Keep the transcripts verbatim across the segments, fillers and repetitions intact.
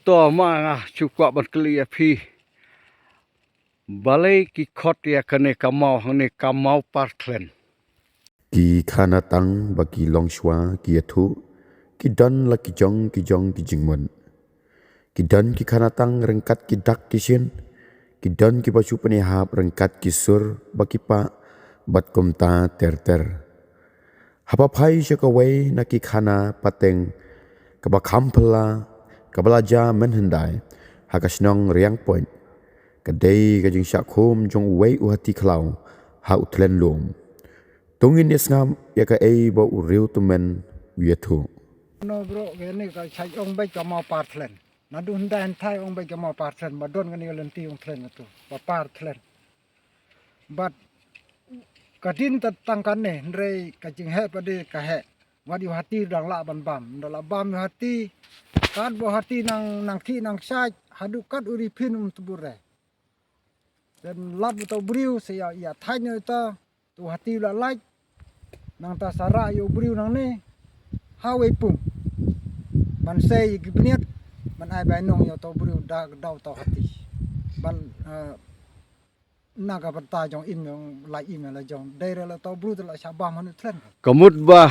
To ma nga shu kwah ban kylli ïa phi. Balei ki khot ïa kane ka maw hangne ka maw Parthlen? Ki khana tang ba ki longshuwa ki ïathuh, ki don la ki jong ki jong ki jingmut. Ki don ki khana tang ryngkat ki dak ki shin, ki don kiba shu pynïahap ryngkat ki sur ba ki pah, bad kumta ter ter. Haba phai sha kawei na ki khana pateng kaba kham phylla, kaba la jia mynhyndai ha ka shnong Riangpoit, ka dei ka jingshah khum jong uwei u hati khlaw ha u thlen lum. To ngin ïa sngap ïa kaei ba u riew tymmen u ïathuh. No bro, kane ka shait ong beit ka maw Parthlen. Naduh hyndai hynthai ong beit ka maw Parthlen, ba don kane ka lynti ong thlen kato, ba Parthlen. Bad ka dien ta tang kane, hynrei ka jingheh pat de ka heh. Wat ïa u hati dang lah ban bam, dang lah bam ïa u hati. Katba u hati nang, nang khih nang shait, haduh kat u ri phin um tbur re. Te lap uta u briew sa ïa, ïa thait noh ïa uta, uta u hati u la lait. Nangta sa rah ïa u briew nangne ha Weipung ban sei ïa ki bniat, ban ai bainong ïa uta u briew da, da uta u hati. Ban, eh, na ka bynta jong im, jong lai im la jong. Dei re la uta u briew te la shah bam ha u thlen. Ka mut ba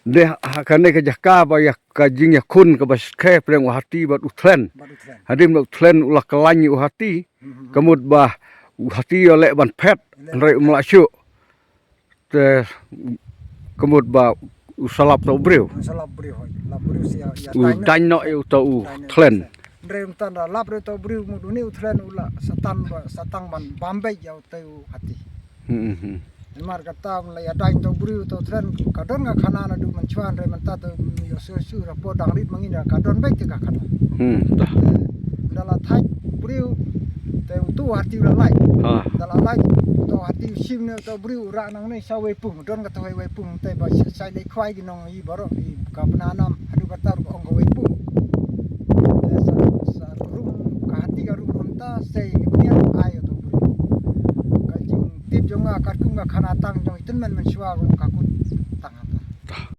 de ha kane ka jaka ba ïa ka jingïakhun kaba skhem pyrshah u hati bad u thlen. Bad u thlen. Hadien ba u thlen u la khlaiñ ïa u hati. Mhm. Ka mut ba u hati ïa leh ban phet, hynrei um lah shuh. Te ka mut ba u sa lap uta u briew. U sa lap briew, hooid. Lap briew sa ïa, ïa u daiñ noh, daiñ noh ïa uta u thlen. Hynrei um tang da lap re uta u briew, mut une u thlen u la sa tang ba, sa tang ban bam beit ïa uta u hati. Hmm, hmm. Namar kata um la ïa daiñ uta u briew, uta u thlen, ka don ka khana naduh mynshuwa, hynrei mynta te ïoh shuh shuh, rapor dang rit ma ngi, ka don beit te ka khana. Hmm, ta. Eh, da la thait briew, te uta u hati u la lait. Ah. Da la lait, uta u hati u shim ne uta u briew u rah nangne sha Weipung, don kata Weipung te ba shai leit khwai ki nongïalam baroh ki ka Bnanam, haduh kata ruh ong ka Weipung. Te sa, sa rum ka hati ka rum kumta, sei ki bniat ai uta u briew. Ka jingtip jong nga katkum ka khana tang jong i tymmen mynshuwa ruh ka kut tang hangta.